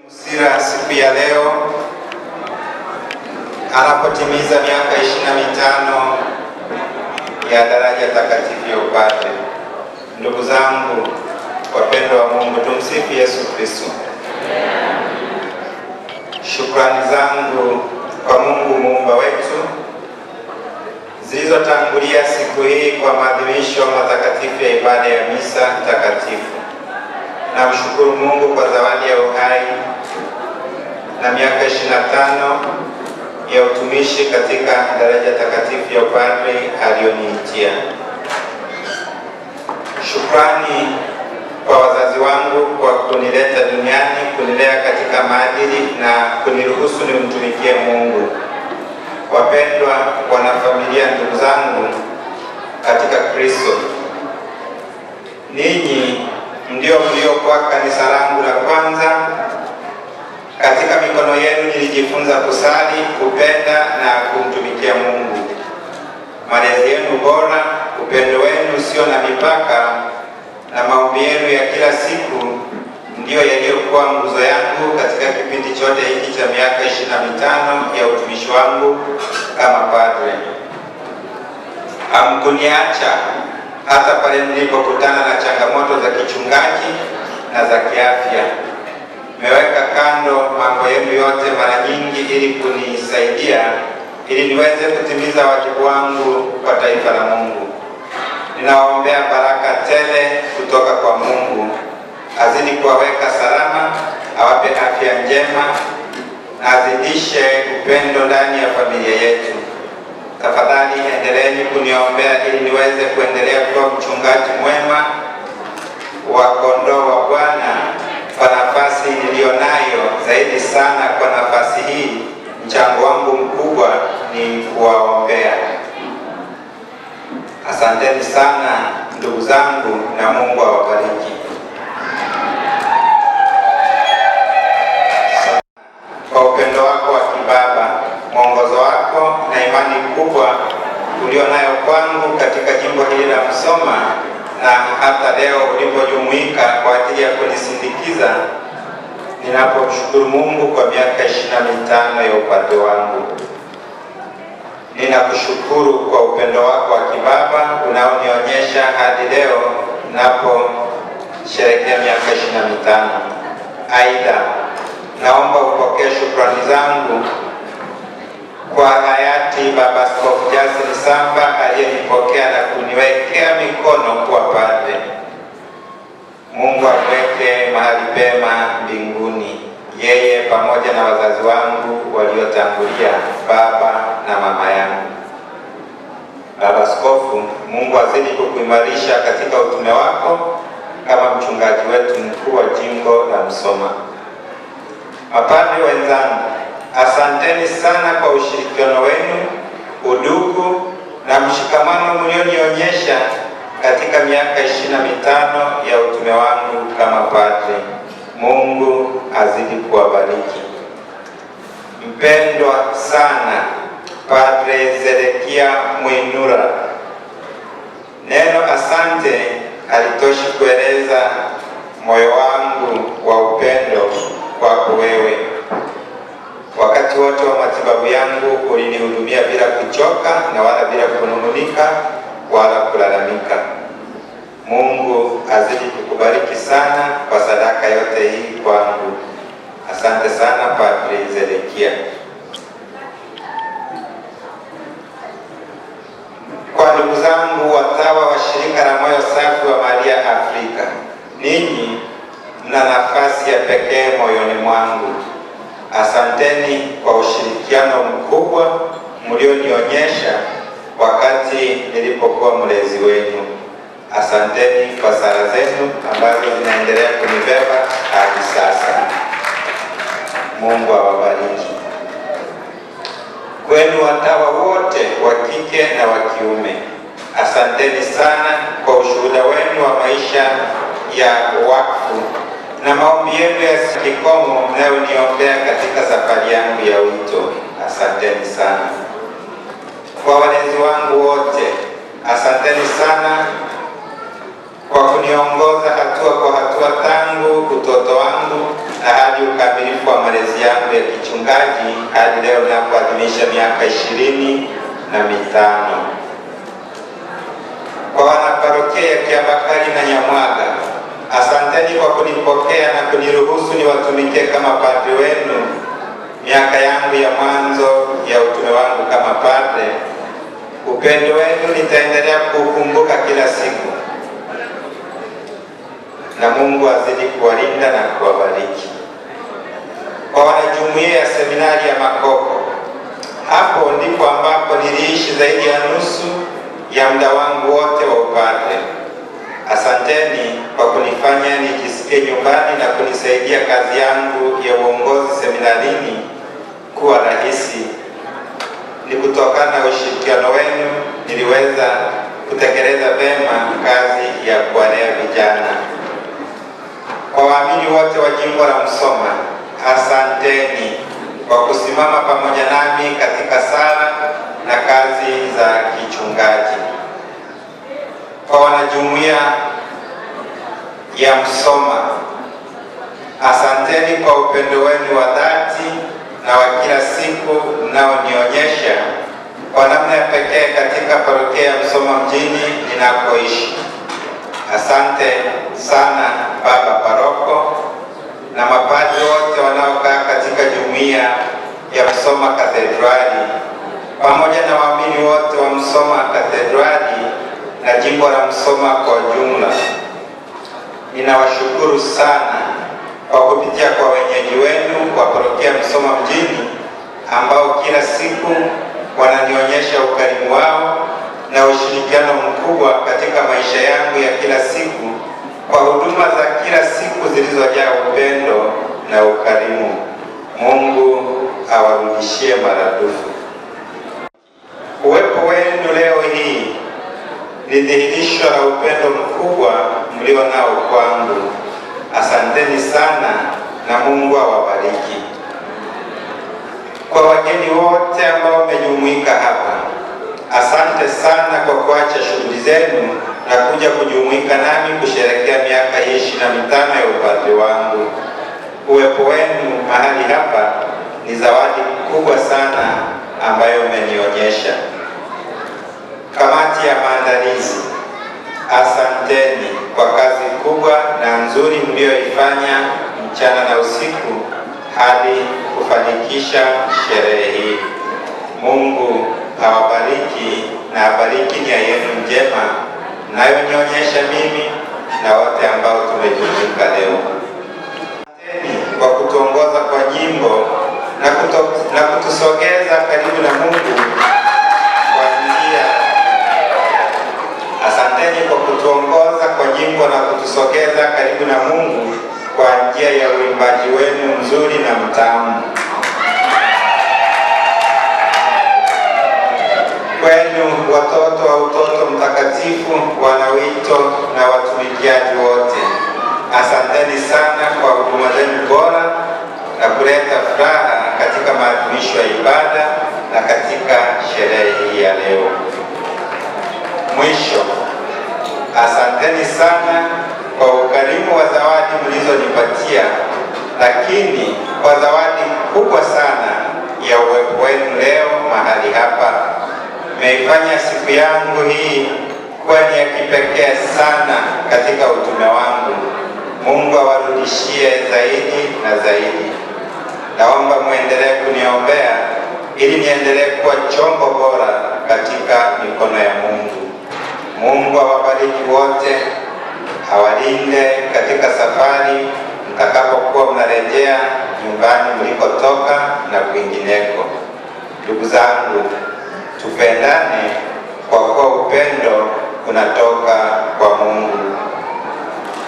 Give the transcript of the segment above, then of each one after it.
Musira siku ya leo anapotimiza miaka 25 ya daraja takatifu ya upadre. Ndugu zangu wapendwa wa Mungu, tumsifu Yesu Kristo. Shukrani zangu kwa Mungu muumba wetu zilizotangulia siku hii kwa maadhimisho matakatifu ya ibada ya misa takatifu. Namshukuru Mungu kwa zawadi ya uhai na miaka 25 ya utumishi katika daraja takatifu ya upadre aliyoniitia. Shukrani kwa wazazi wangu kwa kunileta duniani, kunilea katika maadili na kuniruhusu nimtumikie Mungu. Wapendwa wanafamilia, ndugu zangu katika Kristo, ninyi ndio mliokuwa kanisa langu la kwanza. Katika mikono yenu nilijifunza kusali, kupenda na kumtumikia Mungu. Malezi yenu bora, upendo wenu usio na mipaka na maombi yenu ya kila siku ndiyo yaliyokuwa nguzo yangu katika kipindi chote hiki cha miaka 25 ya utumishi wangu kama padre. Hamkuniacha hata pale nilipokutana na changamoto za kichungaji na za kiafya. Mmeweka kando mambo yenu yote mara nyingi ili kunisaidia ili niweze kutimiza wajibu wangu kwa taifa la Mungu. Ninawaombea baraka tele kutoka kwa Mungu, azidi kuwaweka salama, awape afya njema na azidishe upendo ndani ya familia yetu. Tafadhali endeleeni kuniombea ili niweze kuendelea kuwa mchungaji mwema wa kondoo wa Bwana kwa nafasi niliyonayo. Zaidi sana kwa nafasi hii, mchango wangu mkubwa ni kuwaombea. Asanteni sana ndugu zangu, na Mungu awabariki. Kwa upendo wako wa kibaba, mwongozo wako na imani kubwa ulionayo kwangu katika jimbo hili la Musoma na hata leo ulipojumuika kwa ajili ya kunisindikiza ninapomshukuru Mungu kwa miaka 25 ya upadre wangu. Ninakushukuru kwa upendo wako wa kibaba unaonionyesha hadi leo ninaposherehekea miaka 25. Aidha, naomba upokee shukrani zangu kwa hayati Baba Askofu Justin Samba aliyenipokea na kuniwekea mikono kuwa padre. Mungu amweke mahali pema mbinguni, yeye pamoja na wazazi wangu waliotangulia, baba na mama yangu. Baba Askofu, Mungu azidi kukuimarisha katika utume wako kama mchungaji wetu mkuu wa jimbo la Musoma. Mapadri wenzangu, asanteni sana kwa ushirikiano wenu, udugu na mshikamano mlionionyesha katika miaka 25 ya utume wangu kama padre. Mungu azidi kuwabariki. Mpendwa sana Padre Zedekia Mwinura, neno asante halitoshi kueleza moyo wangu wa upendo kwako wewe. Wakati wote wa matibabu yangu ulinihudumia bila kuchoka na wala bila kunung'unika wala kulalamika. Mungu azidi kukubariki sana kwa sadaka yote hii kwangu. Asante sana Padre Zedekia. Kwa ndugu zangu watawa wa shirika la Moyo Safi wa Maria Afrika, ninyi mna nafasi ya pekee moyoni mwangu. Asanteni kwa ushirikiano mkubwa mlionionyesha wakati nilipokuwa mlezi wenu. Asanteni kwa sala zenu ambazo zinaendelea kunibeba hadi sasa. Mungu awabariki. Kwenu watawa wote wa kike na wa kiume, asanteni sana kwa ushuhuda wenu wa maisha ya wakfu na maombi yenu ya kikomo mnayoniombea katika safari yangu ya wito. Asanteni sana. Kwa walezi wangu wote, asanteni sana kwa kuniongoza hatua kwa hatua tangu utoto wangu na hadi ukamilifu wa malezi yangu ya kichungaji hadi leo ninapoadhimisha miaka 25. Kwa wanaparokia ya Kiabakari na Nyamwaga, asanteni kwa kunipokea na kuniruhusu niwatumikie kama padri wenu miaka yangu ya mwanzo ya utume wangu kama padre. Upendo wenu nitaendelea kuukumbuka kila siku, na Mungu azidi kuwalinda na kuwabariki. Kwa wanajumuiya ya seminari ya Makoko, hapo ndipo ambapo niliishi zaidi ya nusu ya muda wangu wote wa upadre. Asanteni kwa kunifanya nijisikie nyumbani na kunisaidia kazi yangu ya uongozi seminarini kuwa rahisi. Ni kutokana na ushirikiano wenu niliweza kutekeleza vema kazi ya kuwalea vijana. Kwa waamini wote wa jimbo la Musoma, asanteni kwa kusimama pamoja nami katika sala na kazi za kichungaji. Kwa wanajumuiya ya Musoma, asanteni kwa upendo wenu wa dhati na wa kila siku mnaonionyesha kwa namna ya pekee katika parokia ya Musoma mjini ninakoishi. Asante sana Baba Paroko na mapadri wote wanaokaa katika jumuiya ya Musoma Kathedrali pamoja na waamini wote wa Musoma Kathedrali na jimbo la Musoma kwa jumla. Ninawashukuru sana kwa kupitia kwa wenyeji wenu wa parokia Musoma mjini ambao kila siku wananionyesha ukarimu wao na ushirikiano mkubwa katika maisha yangu ya kila siku kwa huduma za kila siku zilizojaa upendo na ukarimu. Mungu awarudishie maradufu. Uwepo wenu leo hii ni dhihirisho la upendo mkubwa mlio nao kwangu. Asanteni sana na Mungu awabariki. Kwa wageni wote ambao mmejumuika hapa, asante sana kwa kuacha shughuli zenu na kuja kujumuika nami kusherehekea miaka hii 25 ya upadre wangu. Uwepo wenu mahali hapa ni zawadi kubwa sana ambayo mmenionyesha. Kamati ya maandalizi, asanteni kwa kazi kubwa na nzuri mlioifanya mchana na usiku hadi kufanikisha sherehe hii. Mungu awabariki na abariki nia yenu njema mnayonionyesha mimi na wote ambao tumejumuika leo. Asanteni kwa kutuongoza kwa nyimbo na kutusogeza karibu na Mungu kwa njia. Asanteni kwa kutuongoza kwa nyimbo na kutusogeza karibu na Mungu kwa njia ya uimbaji wenu mzuri na mtamu. Kwenu watoto wa Utoto Mtakatifu, wanawito na watumikiaji wote, asanteni sana kwa huduma zenu bora na kuleta furaha katika maadhimisho ya ibada na katika sherehe hii ya leo. Mwisho, asanteni sana kwa ukarimu wa zawadi mlizonipatia, lakini kwa zawadi kubwa sana ya uwepo wenu leo mahali hapa. Mmeifanya siku yangu hii kuwa ni ya kipekee sana katika utume wangu. Mungu awarudishie zaidi na zaidi. Naomba muendelee kuniombea ili niendelee kuwa chombo bora katika mikono ya Mungu. Mungu awabariki wote, awalinde katika safari mtakapokuwa mnarejea nyumbani mlikotoka na kwingineko. Ndugu zangu, tupendane kwa kuwa upendo unatoka kwa Mungu.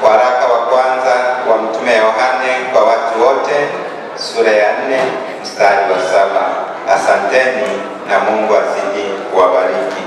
Waraka wa kwanza wa Mtume Yohane kwa watu wote, sura ya 4 mstari wa 7. Asanteni na Mungu azidi kuwabariki.